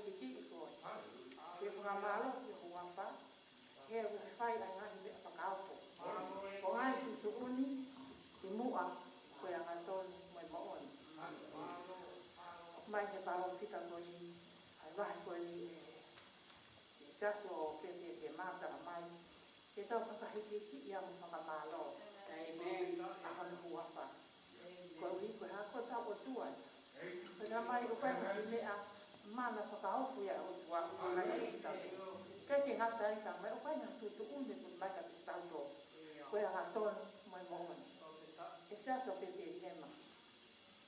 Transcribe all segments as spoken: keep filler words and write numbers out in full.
Kikiʻi koe. Ke fakamālō ki ho huafa, he ʻoku ke fai ʻa e ngaahi meʻa fakaofo. Ko e ngaahi tuʻutuʻuni ki muʻa, ko e angatonu mo e moʻoni. ʻOku mai he palōfita ko eni, ʻa e vahe ko eni ʻe Siaosi ʻo Petelihema, talamai ke tau fakahikihikiʻi ia mo fakamālō. ʻĒmeni. ʻA hono huafa. Koeʻuhi ko e hā? Ko hotau ʻOtua ia. Ko e talamai ʻoku ʻi ai ha kiʻi meʻa mana fakaofo ia ʻa e ʻOtua ʻoku ʻomai kiate kitautolu. ʻIkai ke ngata ai, talamai ʻoku ʻi ai ha tuʻutuʻuni ʻoku ʻomai kiate kitautolu. Ko e angatonu mo e moʻoni. ʻE Siaosi ʻo Petelihema,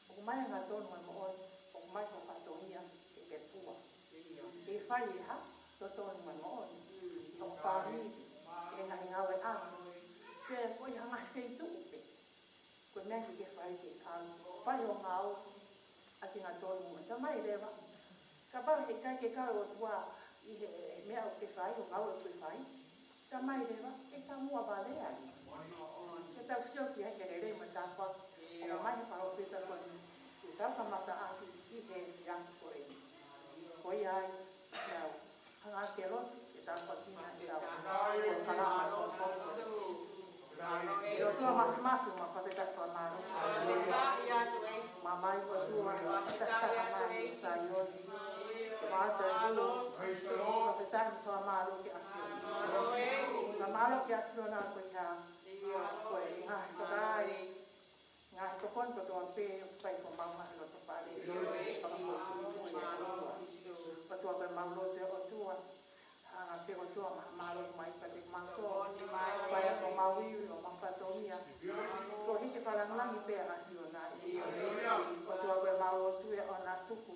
ʻoku ʻomai angatonu mo e moʻoni, ʻoku ʻomai ho fatongia ke ke fua. Ke fai e hā? Totonu mo e moʻoni. ʻI hoʻo fāmili, ʻi he ngaahi ngāueʻanga. Pe ko e hā ngaahi feituʻu pē. Ko e meʻa ke ke fai ke ʻalu, fai hoʻo ngāue ʻaki e angatonu mo e moʻoni. Talamai leva, kapau he ʻikai ke kau e ʻOtua ʻi he meʻa ʻoku ke fai, hoʻo ngāue ʻoku ke fai, talamai leva ʻe taumuʻa vale ai. Ke tau sio ki ai ke lelei mo tāpuaki. ʻOku ʻomai he palōfita ko eni ke tau kamata ʻaki ʻi he efiafi ko eni. Ko ia ai, tau hanga ʻo lotu, ke tāpuakiʻi kitautolu. Ko e kalanga ko e ʻOtua Māfimafi, mau fakafetaʻi fakamālō. Mau mai ʻOtua, fakafetaʻi mai Saione. Mau ʻatu e ʻulu, fakafetaʻi fakamālō ki he ʻAfiona. Fakamālō ki he ʻAfiona ko ia, ko e ngaahi fakaʻai, ngaahi tokoni kotoa pē, ʻoku fai ko homau ngaahi loto fale. Fakafoki atu ʻe ʻOtua. ʻOtua ko e mau lotu ʻe ʻOtua. Hanga pē ʻOtua ʻo mālōlō mai kiate kimautolu. Fai ʻaki homau ivi, homau fatongia. Koeʻuhi ke fakalāngilangi pē ʻa e ʻAfiona. ʻOtua ko e mau lotu ʻe ʻOtua tuku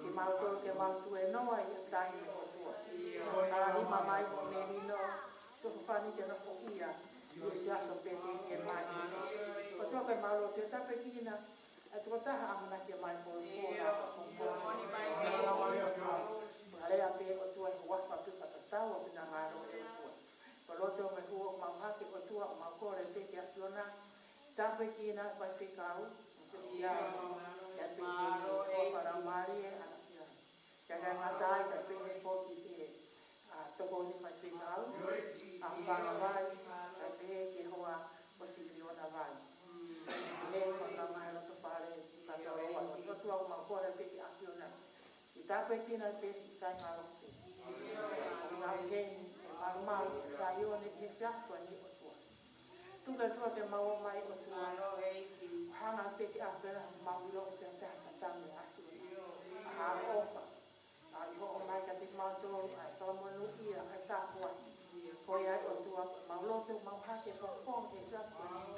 kimautolu ke mau tuēnoa ʻi he taimi ʻOtua. Ka lima mai ko e melino, tuku fani ke nofoʻia ʻi he Siaosi ʻo Petelihema. ʻOtua ko e mau lotu ʻe tāpuekina ʻa e tokotaha ʻamanaki mai ko e ʻOtua. Ko e lea pē ʻOtua ʻi he huafa pē fakatatau ʻa e finangalo ʻo e ʻOtua. Ko e loto mo e hū ʻoku mau hake ʻOtua ʻoku mau kole pē ki he ʻAfiona. Tāpuekina ʻa e faifekau, mo e siasi, ʻa e pehē ki he ʻOtua Laumālie ʻAna Siaosi. Kae ʻikai ngata ai, kae pehē foki ki he, ʻa, tokoni faifekau, ʻa Hupanga Vai, kae pehē ki he hoa ʻo Siliona Vai. Pehē ki he ngaahi loto fale, kātoa ʻOtua ʻoku mau kole pē ki he ʻAfiona ke tāpuekina pē siʻi kāingalotu. ʻOku nau ʻi heni, ʻe malumalu, Saione, ʻi he efiafi ko eni ʻOtua. Tuku ʻOtua ke mau ō mai ʻOtua. Hanga pē ki he ʻAfiona, mau ʻilo ʻoku ʻikai ha taha tatau mo e ʻAfiona. ʻA e ʻofa, ʻa e ʻomai kiate kimautolu ʻa e fakamonūʻia, ʻa e tāpuaki. Ko ia ʻOtua, mau lotu, mau hake, ko e pongipongi ʻo e efiafi ko eni.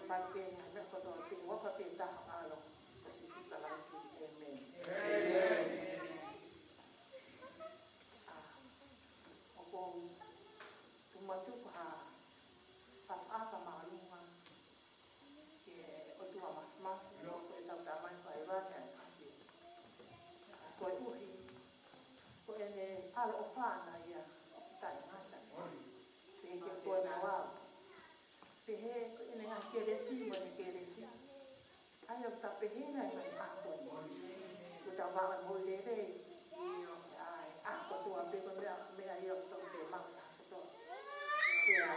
Mai pē ngaahi meʻa kotoa pē, ʻi he huafa pē taha ʻo ho ʻAlo ko Sīsū Kalaisi. ʻĒmeni. ʻĒmeni. ʻA, ʻoku ou tuku atu ha fakaʻapaʻapa māʻolunga ki he ʻOtua Māfimafi, ko ʻetau Tamai Faiva ʻi he ʻaho ni. Koeʻuhi ko ʻene ʻaloʻofa ʻana ia ʻoku taʻengata. Pehē kia koe mo au. Pehē ko ʻene ngaahi kelesi mo ʻene kelesi. ʻA ia ʻoku ta pehē ʻi he ngaahi ʻaho ko eni. ʻOku ta vaʻa mo lelei. ʻA e ʻaho kotoa pē ko e meʻa, meʻa ia ʻoku tau pē maʻu ʻaho kotoa. Pea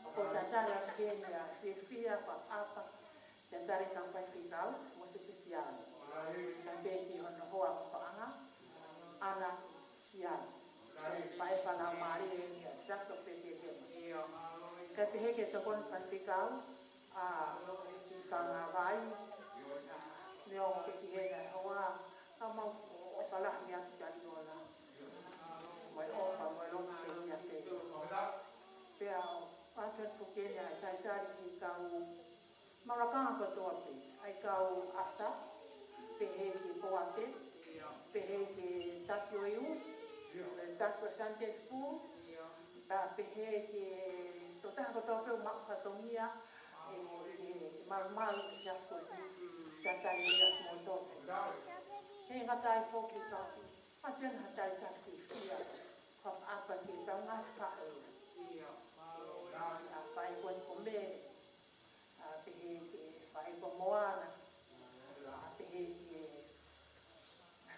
ʻoku ou tatali atu heni ʻa e fiefia, fakaʻapaʻapa, tatali ki he faifekau, Mōsese Siaone. Kae pehē ki hono hoa mo e paʻanga, ʻAna Siaone. Faifekau Laumālie ʻi he Siaosi ʻo Petelihema. Kae pehē ki he tokoni faifekau, ʻa Sīfanga Vai, ʻa, neongo ʻoku ʻikai ke ʻi heni ʻa e hoa, ka mau ʻofa lahi atu kia Liona. Mo e ʻofa, mo e lotu pē kiate ia. Pea ʻoatu atu foki eni ʻa e talitali ki he kau maʻu lakanga kotoa pē, ʻa e kau ʻasa, pehē ki he poate, pehē ki he taki ʻo e iu, taki ʻo e Sunday school, pea pehē ki he tokotaha kotoa pē ʻoku maʻu fatongia, ʻe, ʻe malumalu ʻi he siasi ko eni, tatali ʻa kimoutolu. He ngata ai foki ka, ʻoatu eni ha talitali fiefia, fakaʻapaʻapa ki heʻetau ngaahi faʻē. ʻA e faʻē ko eni ko Mele, ʻa pehē ki he faʻē ko Moana, ʻa pehē ki he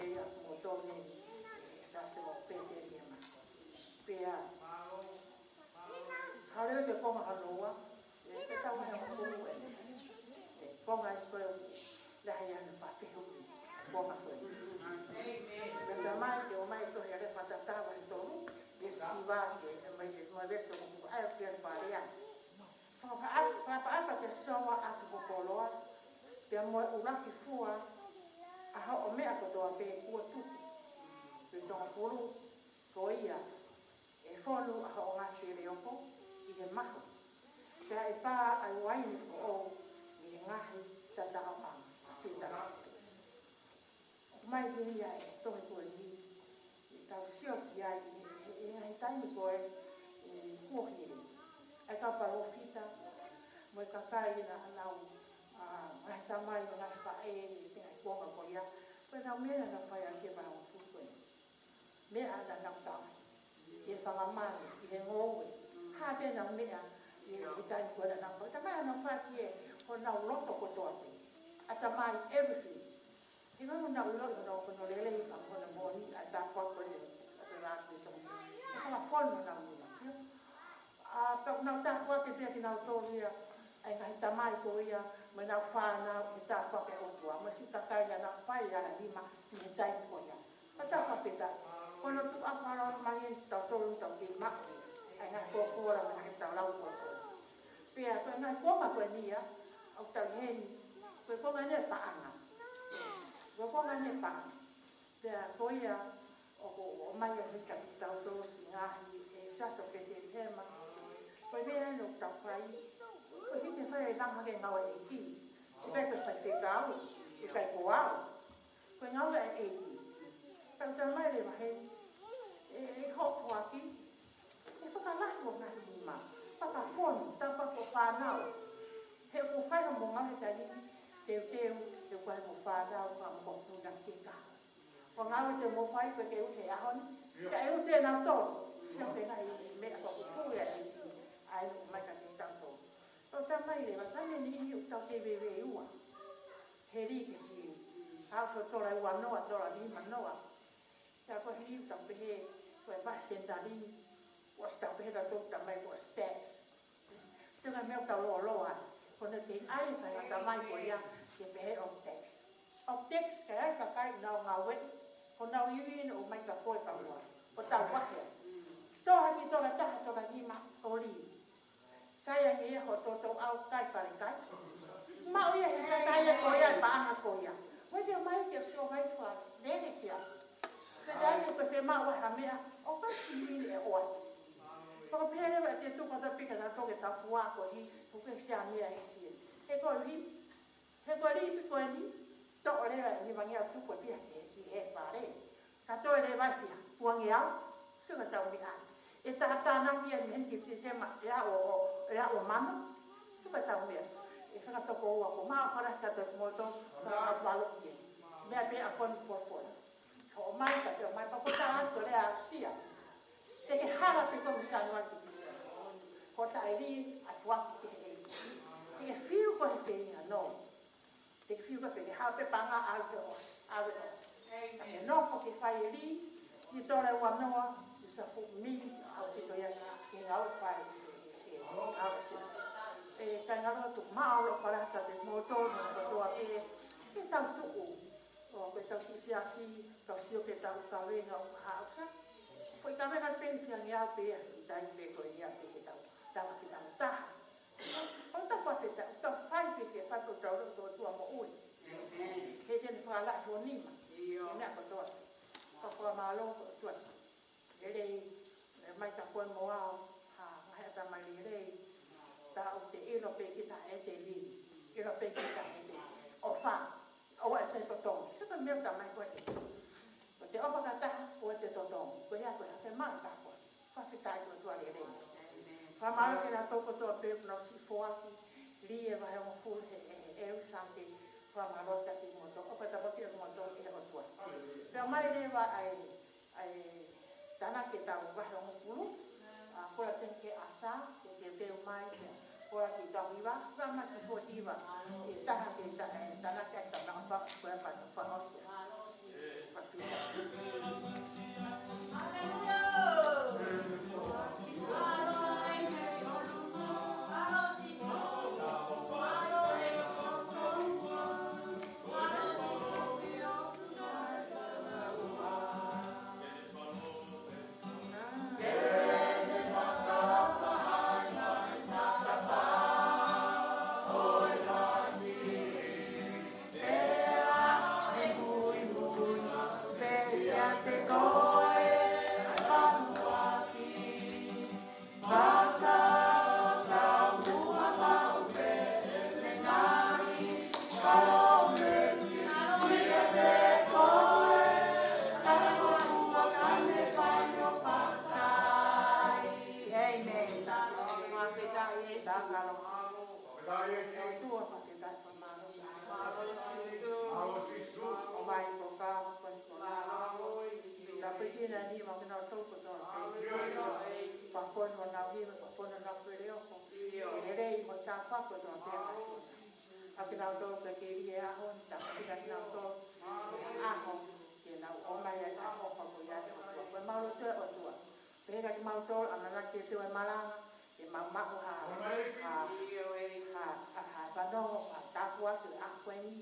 lelei ʻa kimoutolu ʻi he siasi ʻo Petelihema. Pea, hale ke konga haloa, ʻe ke tau he ʻo kulu ē. ʻE konga ʻi ko e lahi ʻa e fakafehuʻi, konga ko ē. Pea tā mai ke ʻomai tohi ʻa e Fakatatau vahe tolu, ʻe siva ke, ʻe mai, ʻe mai veesi ʻo kulu, ʻa e pia parea. Fakapaʻa-, fakapaʻata ke soa ʻaki ho koloa, pea mo e ʻuluaki fua ʻa hoʻo meʻa kotoa pē kuo tuku. Veesi hongofulu, ko ia ʻe fonu ʻa hoʻo ngaahi teleoko ʻi he mahu, pea ʻe pā ʻa e uaine foʻou ʻi he ngaahi tataʻoʻanga. Pea ʻoku mai pē ia ʻe he tohi ko eni, ʻe tau sio ki ai ʻi he, he, he ngaahi taimi ko ē, ʻe kuohili ai e kau palōfita, mo e kakai naʻa nau, ʻa, ngaahi tamai mo e ngaahi faʻē, ʻi he ngaahi kuonga ko ia. Ko e ngaahi meʻa naʻa nau fai ʻaki e vahe hongofulu ko ē. Meʻa naʻa nau tauhi ʻi he fanga manu, ʻi he ngoue. Hā pē ʻenau meʻa ʻi he, ʻi he taimi ko ē naʻa nau fai. Taimi naʻa nau fai ki he, ko ʻenau loto kotoa pē. ʻAtamai, everything. He ko ʻenau ʻilo, ko ʻenau, ko ʻenau lelei, ka ko ʻenau moʻoni, ʻa e tāpuaki ko ē, ʻa e lā ki he tonga. He fanga fonu ʻenau nima. ʻA, pea ʻoku nau tāpuaki pē kinautolu ia ʻa e ngaahi tamai ko ia, mo ʻenau fānau, he tāpuaki ʻa e ʻOtua, mo e siʻi kakai naʻa nau fai ʻa e lima ʻi he taimi ko ia. Ka tāpuaki pē ta, ko ʻenau tuʻa fānau mai ʻe tautolu tau kei maʻu ʻa e ngaahi kōkōla mo e ngaahi tau lau kōkōla. Pea ko e ngaahi kuonga ko eni ia, ʻoku tau ʻi heni, ko e kuonga eni ʻo e paʻanga. Ko e kuonga eni ʻo e paʻanga. Pea ko ia, ʻoku ʻomai ʻe he ʻEiki kiate kitautolu siʻi ngaahi, ʻe siasi ʻo Petelihema. Ko e meʻa eni ʻoku tau fai. Ko e hiki fai e langa ke ngāue ʻEiki. ʻIkai ko e faifekau, ʻikai ko au. Ko e ngāue ʻa e ʻEiki. Pea ʻoku tau mai leva heni, ʻe, ʻe hopo ʻaki, ʻe fakalahi hoʻo ngaahi nima. Fakafonu, tāpuaki hoʻo fānau. He ʻoku fai hoʻomou ngāue he taimi ni, teuteu, he ʻoku ʻi ai hoʻomou fānau, ka mo ko puna ke ka. Ko e ngāue te mou fai ko e ke ʻuhi he ʻaho ni, ka ʻe ʻuhi ʻe nautolu. Sio ki he ngaahi meʻa ko ē ʻoku pui ai, ʻa ia ʻoku mai kiate kitautolu. Ko e tau mai leva, taimi ni ʻoku tau kei veiveiua. He lī ke siʻi. Ka ko e tola ua noa, tola lima noa. Ka ko e hili ʻoku tau pehē, ko e vahe senitali, ʻosi tau pehē tautolu tamai ko e tax. Sio ki he meʻa ʻoku tau lōloa, ko ʻene kei ʻai e fanga tamai ko ia, ke pehē ʻoku tax. ʻOku tax, ka ʻi ai e kakai naʻa nau ngāueʻi, ko honau ivi ʻoku ʻomai kia koe ka mua, ko hotau vahe. Tō hake tola taha, tola nima, ʻo lī. Sai ange ia hoʻo toutou ʻalu kai falekai. Maʻu ia he kakai ia ko ia, e paʻanga ko ia. Ko e ke mai ke sio mai fua, lele siasi. Ko e taimi ko ē ʻe maʻu ai ha meʻa, ʻoku ʻikai siʻi ʻe ʻoatu. Fakapehē leva ʻe te tuku atu pē kia nautolu ke tau fua ko hi, ʻoku ʻikai siʻi meʻa he siʻi. He ko e lī, he ko e lī pē ko eni, toʻo leva e nimangeau tuku pē ia ki he, ki he fale. Ka toe leva e fiha, uangeau, sio ki heʻetau meʻa. ʻE tātānaki ia mei heni ki Tīsema, ʻe aʻu ʻo, ʻe aʻu ʻo mano. Sio ki heʻetau meʻa. ʻE fanga tokoua ko maʻu fala ka te moto, ka maʻu falo ki he. Meʻa pē ʻa koni folofola. Hoʻo mai ka te ʻomai pea ko e tā atu lea aʻusia. Te ke hala pē ko e Sānuali ki Tīsema. Ko e taʻeli atu ʻa e ʻEiki. Te ke fiu ko e feinga nō. Te ke fiu ka peke hao pē paʻanga ʻave ʻo, ʻave ʻo. Ka ke nofo ke fai e lī, ʻi tola ua noa, ʻi sa fu mili, ʻaupito ia, ke ngāue fai, e, e, ʻaupito. E, kāinga lotu, mālō ʻaupito ʻa kimoutolu, mo kotoa pē, ke tau tuʻu, ʻo, ke tau siʻisiasi, tau sio ke tau kavenga ʻo ka haʻu ka. Ko e kavenga pē ni ki ange au pē, ʻi taimi pē ko eni ia pē ke tau, tau ki tau taha. ʻO tau pā pē tau, tau fai ke fai ko tau lo to tua mo ui. He te ne fakalaʻi ho nima. He meʻa kotoa. Ka fakamālō ko tua. Lelei, e mai ka koe mo au, ha, ngaahi ʻatamai lelei. Ta u te ʻilo pē kita e te lili. ʻIlo pē kita e te. ʻOfa, ʻoua ʻe te totongi. Se ka meʻa ta mai koe. Ko te ʻofa ka taha, ʻoua ʻe te totongi. Ko ia ko e hake mai ka koe. Fakafetaʻi ko tua lelei. Fakamālō ke na toko toa pē kuna si foaki. Li e vahe mo ful he, he, he, e usake. Fakamālō kia kimoutolu. ʻOfa ta paki e moutolu e hotua. Pea mai leva ai. ʻA e tānaki ʻetau vahe hongofulu, ʻa, ko e tenke asa, ke ke teu mai, ke ko e ki tau hiva, ka ma ki fo hiva, e taha ke ta-, e tānaki ʻa e tau nanga fa-, ko e fa-, fa-, ʻosi. Fa-, Amen. Fakafetaʻi. Fakafetaʻi. Mālō Sīsū. ʻOmai ko ka ko ko. Ka pekina ni ma kena tau ko tau. Hallelujah. Papono na hiva, papono na peleoko. Lelei mo ta pa ko tau te. ʻA kinautolu ke keli e ʻaho ni, ta kina kinautolu e ʻaho, ke nau ʻomai e ʻaho, ka ko ia te ʻOtua. Ko e mālō te ʻOtua. Pehē kia kimautolu, ʻamanaki ke teu e malanga, ke mau maʻu ha, ha, ha, ha, ha fanongo, ha tāpuaki ʻo e ʻaho ko eni,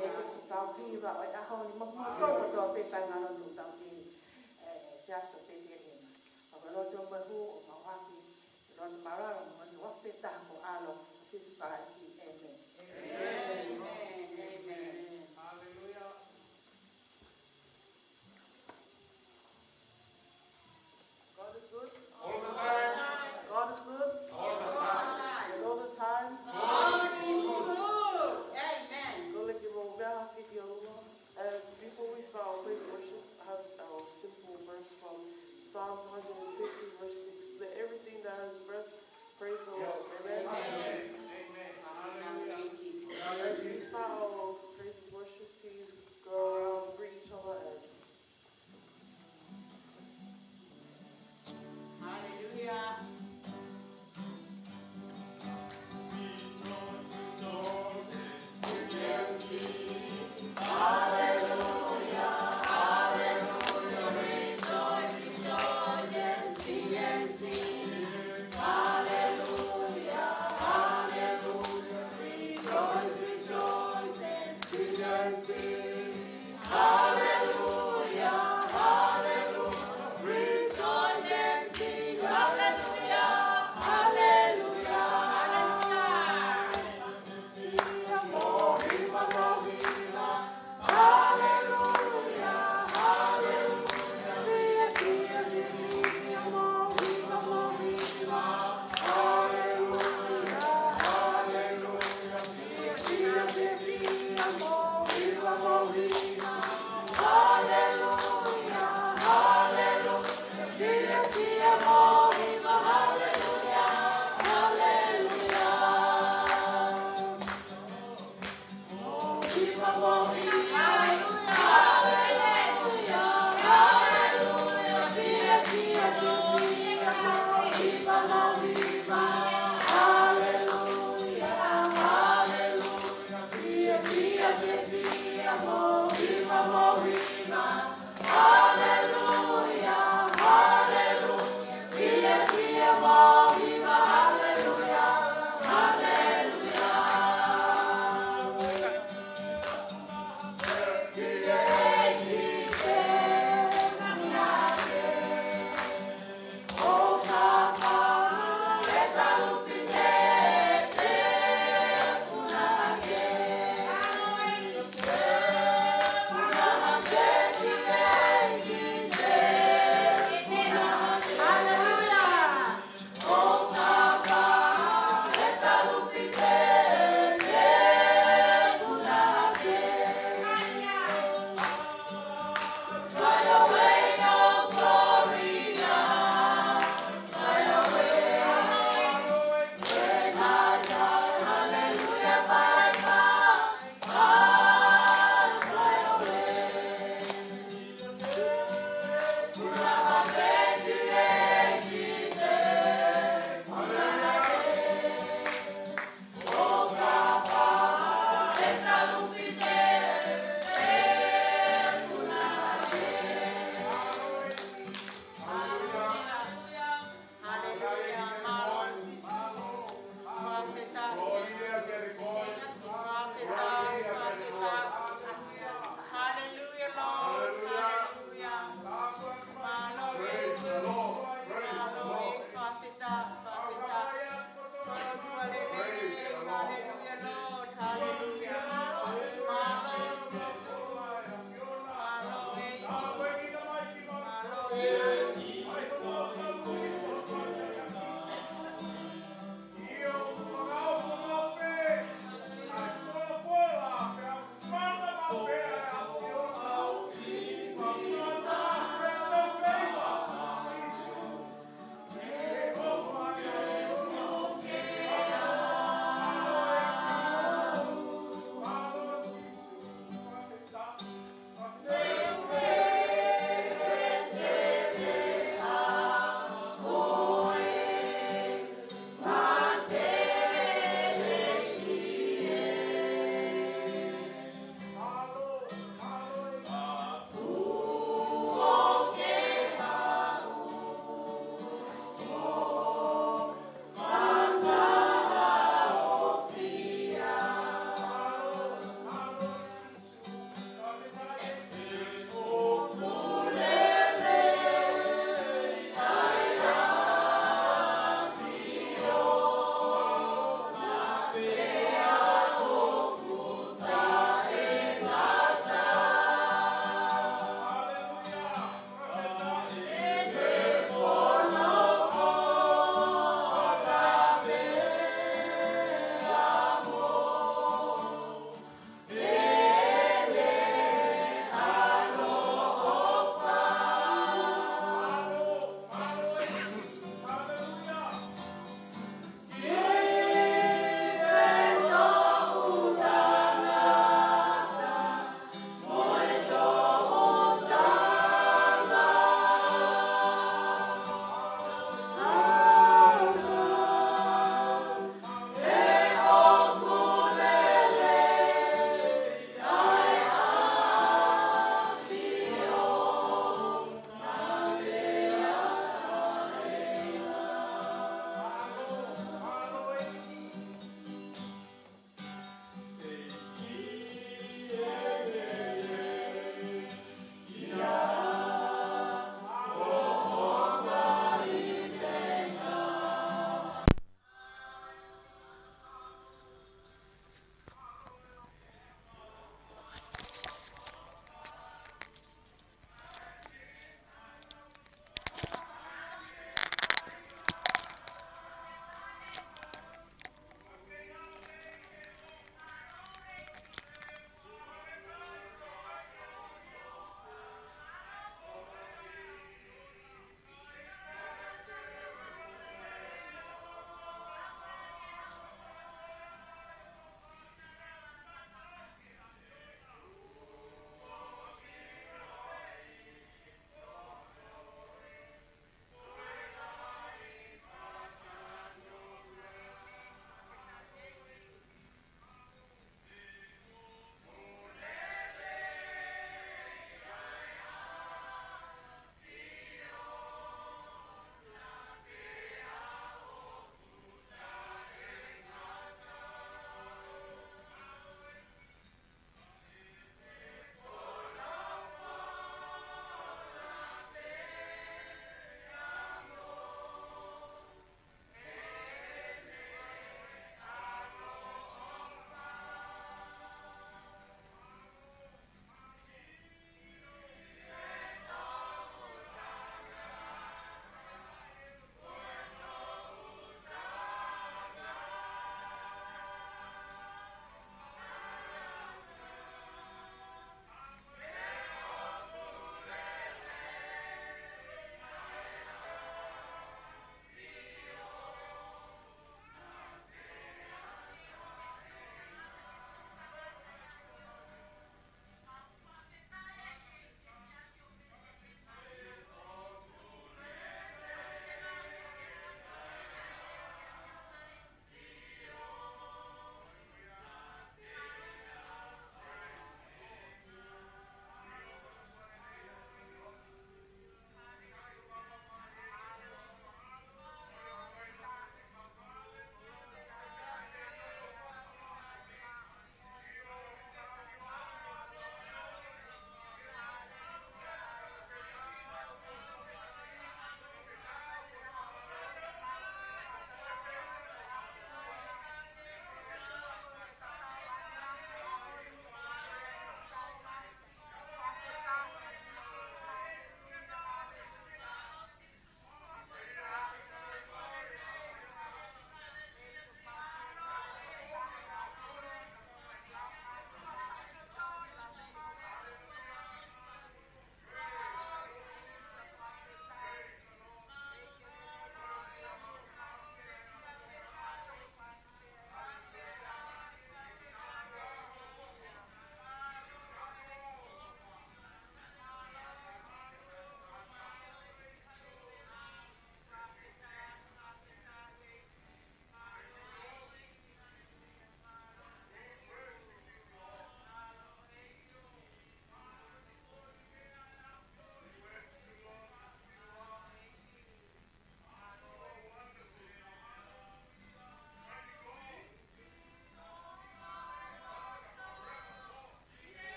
ke ʻosi kau hiva ʻo e ʻaho ni, mo kimautolu kotoa pē kāinga lotu tau ki, ē, Siasi ʻo Petelihema. ʻOku lotu mo e hū, ʻo mau haki, Lord Malala, mo ni wape taha mo ʻAlo, Sīsū Kalaisi, ʻēmeni. Amen. Amen. Hallelujah. God is good. All the time. God is good. All the time. And all the time. God is good. Amen. Kole ke mau meʻa hake ki ʻolunga. And before we start our praise and worship, I have our simple verse from Psalms one hundred fifty, verse six. Let everything that has breath praise the Lord. Amen. Amen.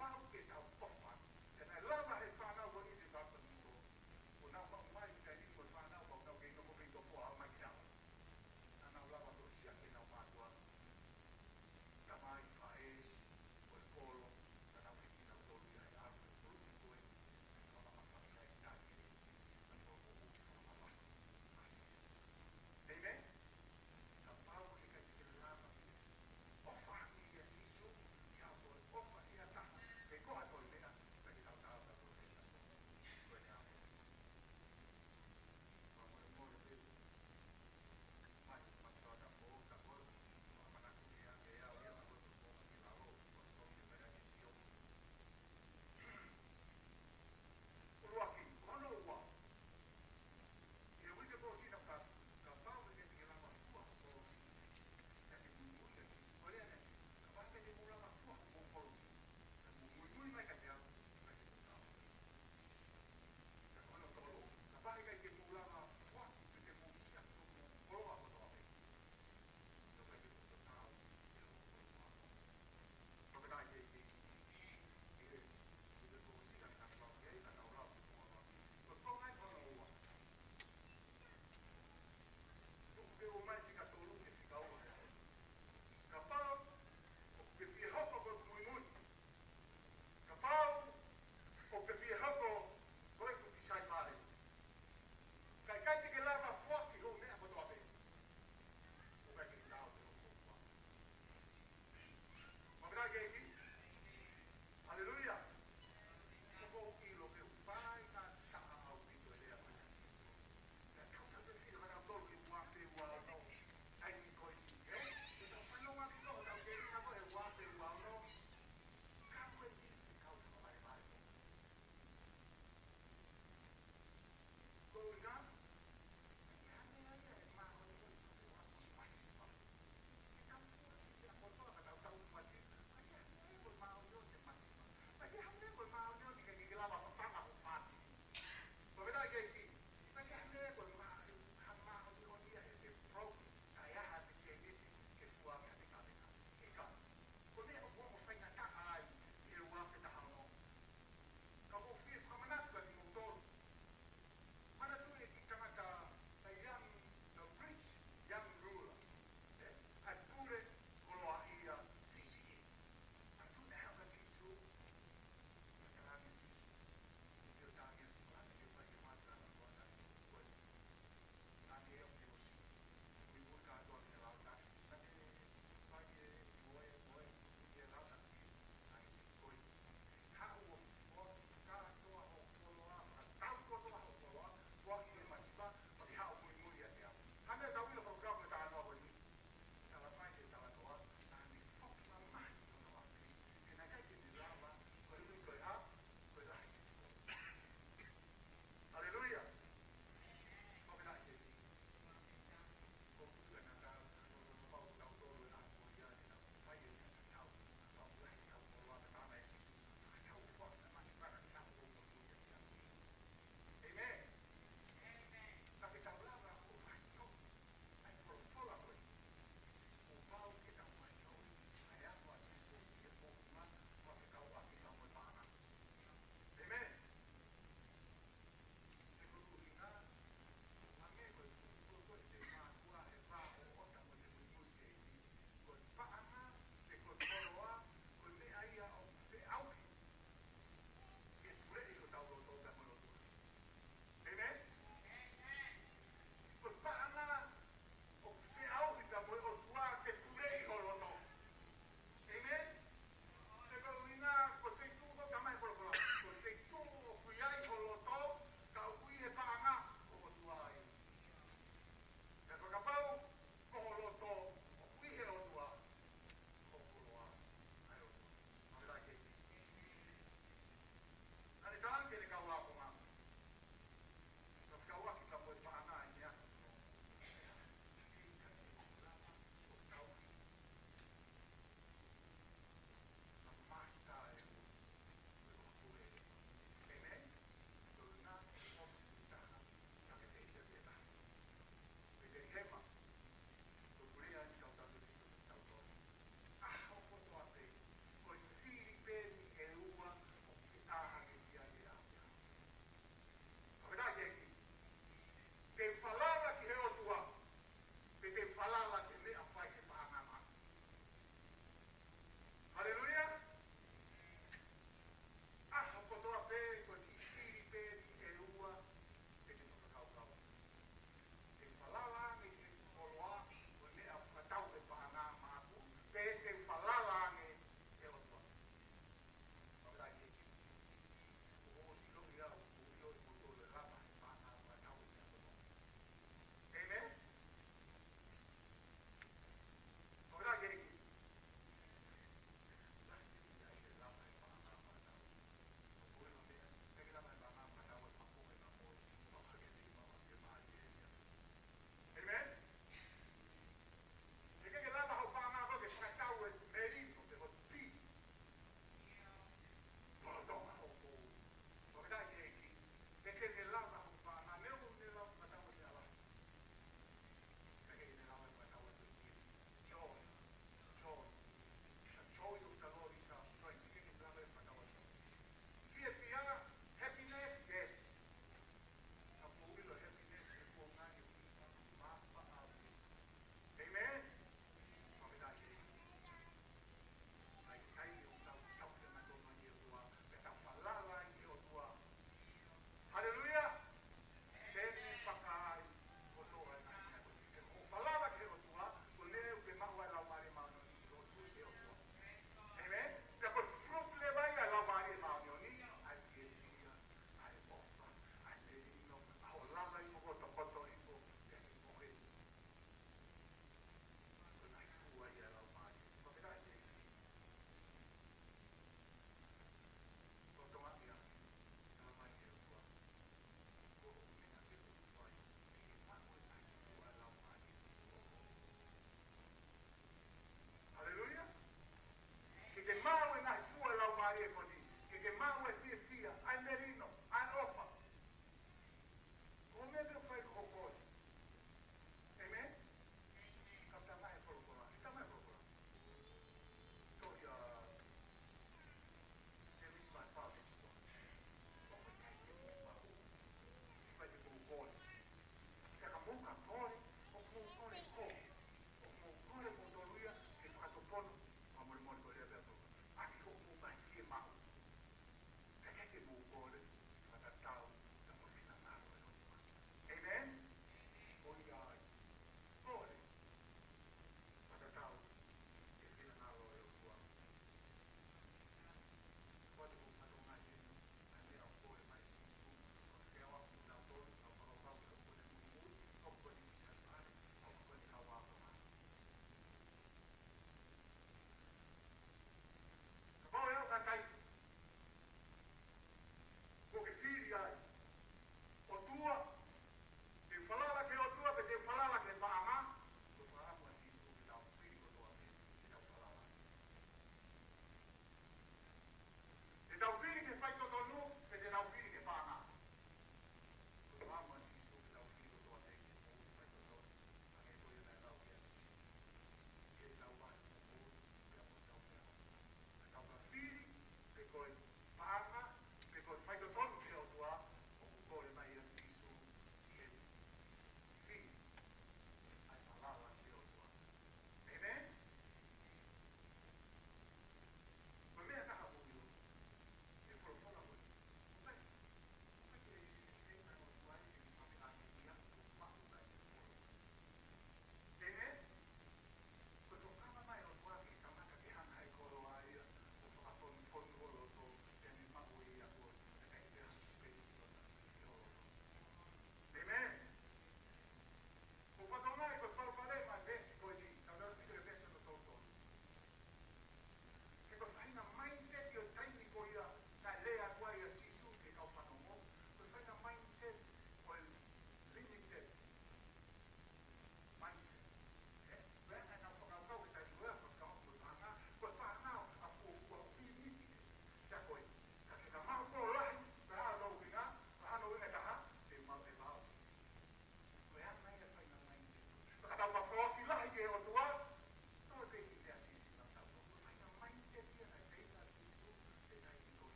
Mau ke tau ʻofa. He naʻe lava he fānau ʻo ʻIsileli ʻi Papilone. ʻO nau haʻu mai ʻi he taimi ni mo e fānau, ʻo nau kei nofo pē ʻi tokoa, haʻu mai ki ʻapi. Naʻa nau lava ʻo siʻaki ʻenau mātuʻa, tamai, faʻē, ko e kolo, naʻa nau hiki kinautolu ia he ʻalu ʻo toloi ko ē, ʻa e fakamamafa ʻa e tangata, ʻa e kolo ko ē fakamamafa. ʻĒmeni? Kapau ʻoku ʻikai te ke lava ke ʻofa ange ʻia Sīsū, ʻi haʻo ʻofa ʻi ha taha,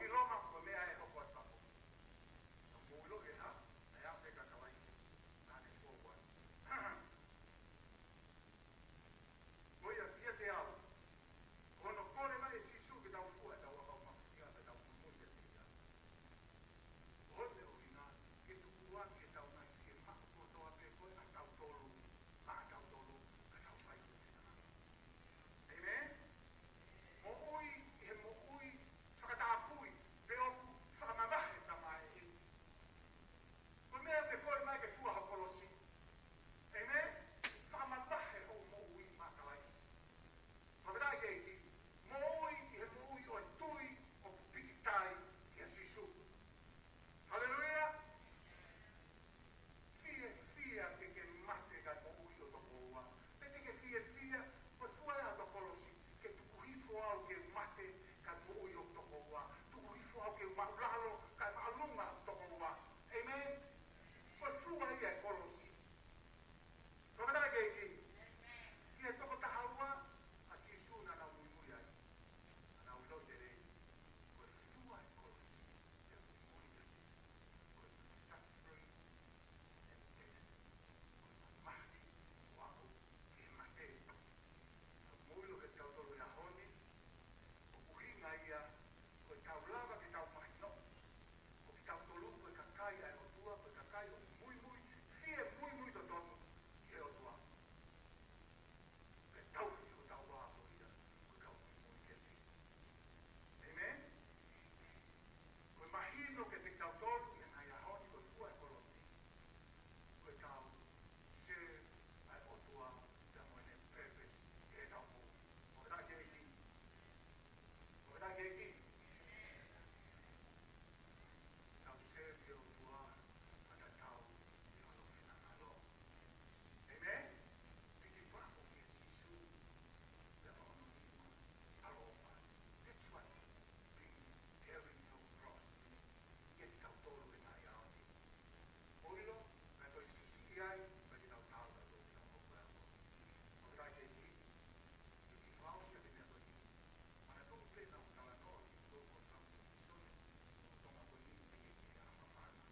ʻIlonga ko e meʻa ʻe hoko atu pē. Ka mou ʻilo ʻe hā, naʻe aʻu pē kia Kalaisi, naʻa ne fou ai. Ko ia kiate au, ko hono kole mai ʻe Sīsū ke tau fua ʻetau ʻakau mafasia, ke tau muimui kiate ia. Ko hono ʻuhinga, ke tuku ʻa ʻetau ngaahi fiemaʻu kotoa pē ko ē ʻatautolu, maʻatautolu, ka tau fai ko ē. ʻĒmeni? Moʻui, ʻi he moʻui, fakatapui, pe ʻoku fakamavahe tamae. Ko e meʻa ke kole mai ke fua ho kolosi. ʻĒmeni? Fakamavahe hoʻo moʻui maʻa Kalaisi. Fakafetaʻi ki he ʻEiki, moʻui ʻi he moʻui ʻo e tui ʻoku pīkitai kia Sīsū. Haleluia! Fiefia ke ke mate kae moʻui ʻo tokoua. Pe te ke fiefia, ko e fua ʻa e kolosi, ke tuku hifo au ke mate kae moʻui ʻo tokoua. Tuku hifo au ke māʻulalo kae māʻolunga ʻo tokoua. ʻĒmeni? Ko e fua ia ʻa e kolosi. Fakafetaʻi ki he ʻEiki. Ki he toko taha ua, ʻa Sīsū naʻa nau muimui ai. Naʻa nau ʻilo ʻe lelei. Ko e fua ʻa e kolosi. Ko e suffering and death. Ko e mamahi ʻo aʻu ki he mate. Ka mou ʻilo kiate kitautolu he ʻaho ni, ʻoku ʻuhinga ia, ko ʻetau lava ke tau mahino. Ko kitautolu ko e kakai ʻa e ʻOtua, ko e kakai ʻoku muimui, fie muimui totonu ki he ʻOtua. Pea tau ki hotau vā ko ia, ko e kau muimui kiate ia. ʻĒmeni? Ko e mahino kiate kitautolu, he ngaahi ʻaho ni ko e fua ʻa e kolosi. Ko ʻetau serve ʻa e ʻOtua, pea mo ʻene purpose, ʻi heʻetau moʻui. Fakafetaʻi ki he ʻEiki. Fakafetaʻi ki he ʻEiki. Tau serve ʻa e ʻOtua, pea tau ʻi hono finangalo. ʻĒmeni? Piki pako kia Sīsū, pea mo hono nima, ʻaloʻofa. That's what being carrying your cross means. Kiate kitautolu he ngaahi ʻaho ni. Mou ʻilo, kae toe siʻisiʻi ai, pea ke tau tau tautolu ki he ʻOtua. Fakafetaʻi ki he ʻEiki. Ke ke fakaʻosi ʻa e meʻa ko eni. Mana tolu pē naʻa ku talanoa ki ai ʻi he lotu ʻo e Fakamoʻui Sisoni, ʻo Tonga ko eni, ʻi he, ʻi he ʻaho maʻana.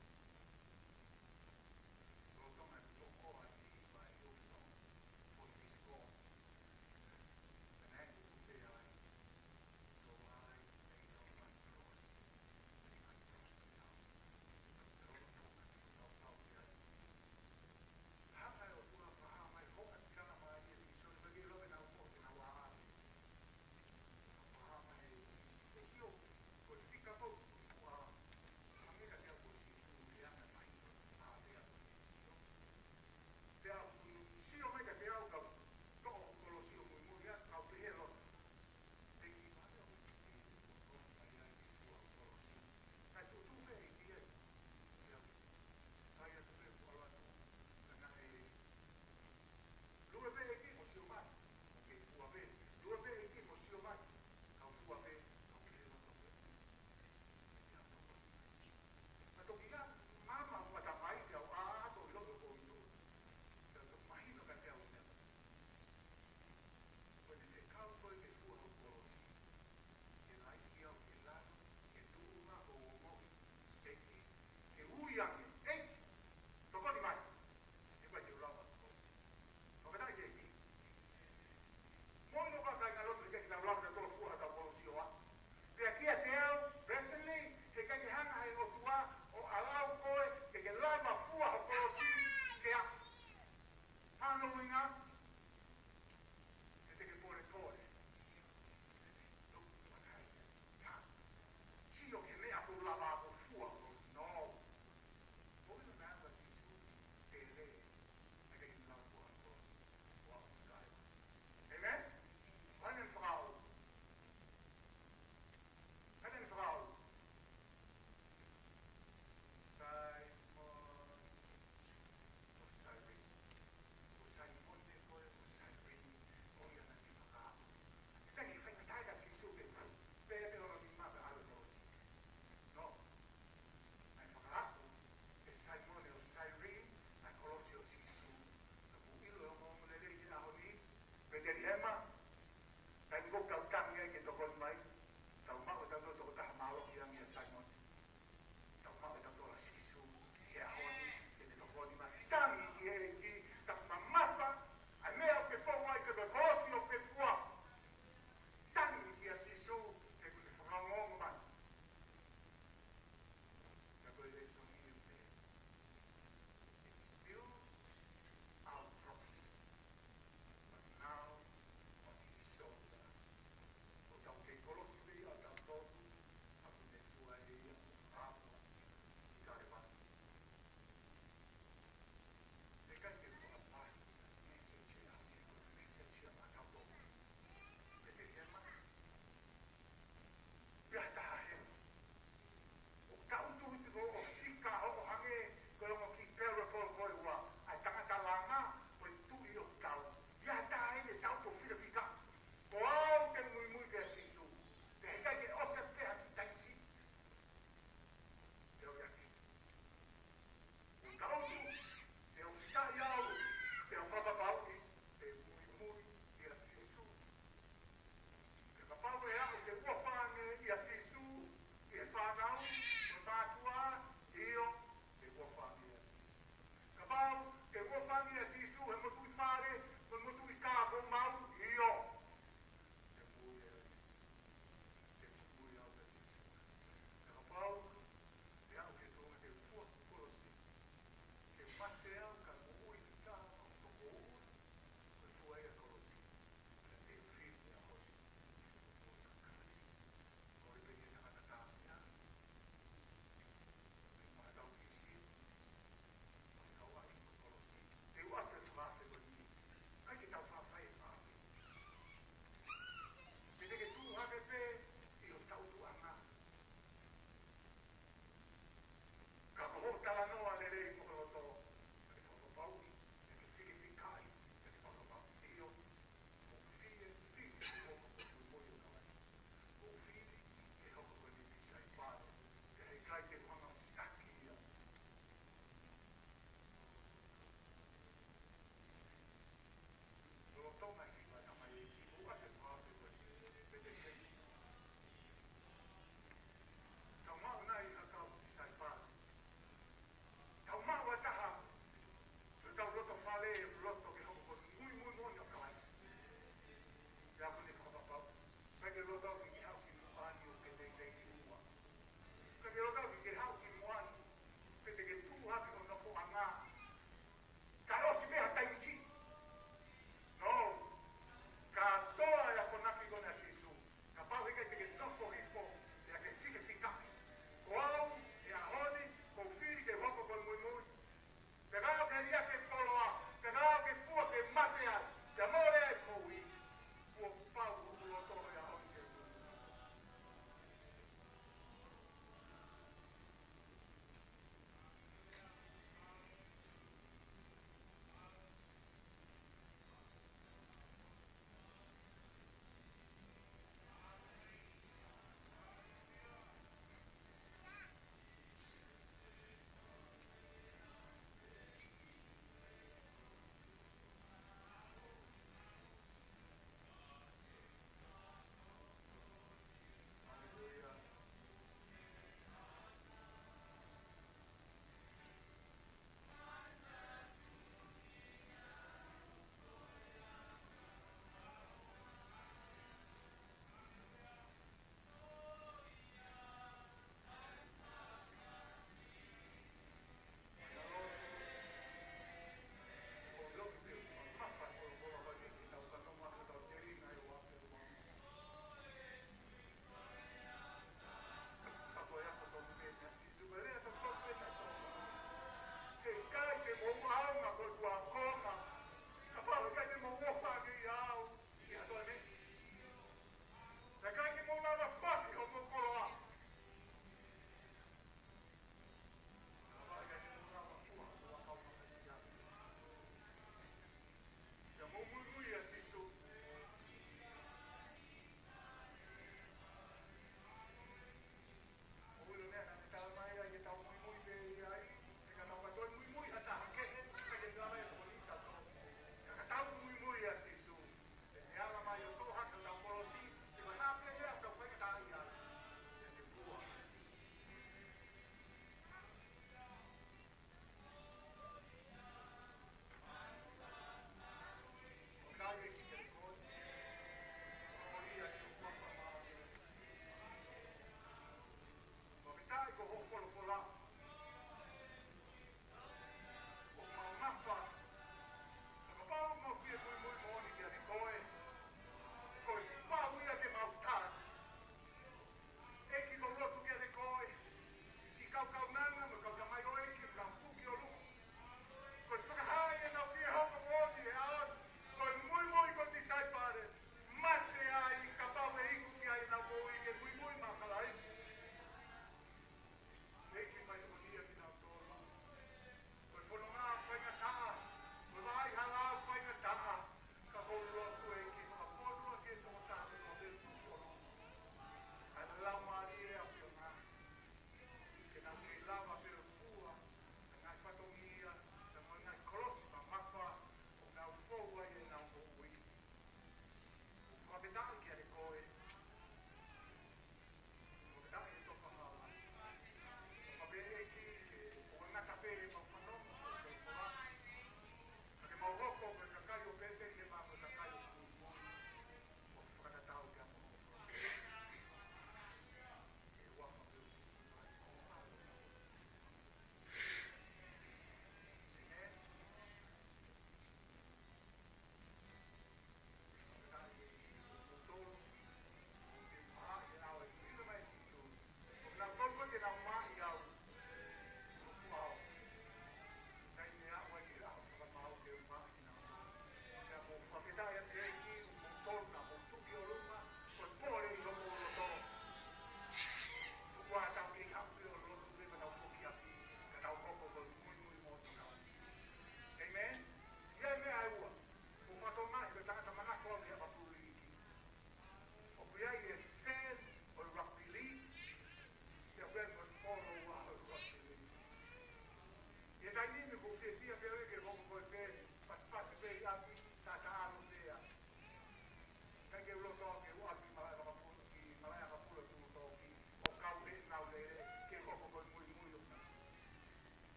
Lolotonga e toko ua ʻi he vai o Tonga, ko e Fisipo. Pea naʻe ʻoku pehē ai, so I lay down my cross, take my cross with me. Lolotonga e toko ua ʻi he Hanga ʻe he ʻOtua ʻo fakahā mai hoʻatā mai ʻa Sīsū, naʻe ʻikai ke lava ke nau ʻoho, ke nau ʻā ʻaki. Fakahā mai ʻe Sīsū, ko e fika ko ē ʻoku ʻā, hangē kiate au ko Sīsū, ʻe anga mai, ʻā pē au ko Sīsū. Pea ʻoku sio mai kiate au ka toʻo kolosi ʻo muimui ia, kau pehē loto. Pea ki vale ʻo ki, ʻo mai ai ki fua kolosi. Kae tuʻu pē ʻEiki ia. Ia. Kai atu pē kuo ʻalu atu. Ka naʻe lue pē ʻEiki mo sio mai. Mo ke fua pē. Lue pē ʻEiki mo sio mai. Kau fua pē. Kau pehē loto pē. Ia, kau pehē. Ka toki ia, mama ʻo ʻatamai ia, ʻo ʻā atu ʻi loto ko ʻilo. Ka toki mahino kiate au ia. Ko ʻene fekau ko ē ke fua hoku kolosi. Ke laiki au ki lalo, ke tuʻunga ko ʻeku moʻui. Ke, ke, ke ui ange,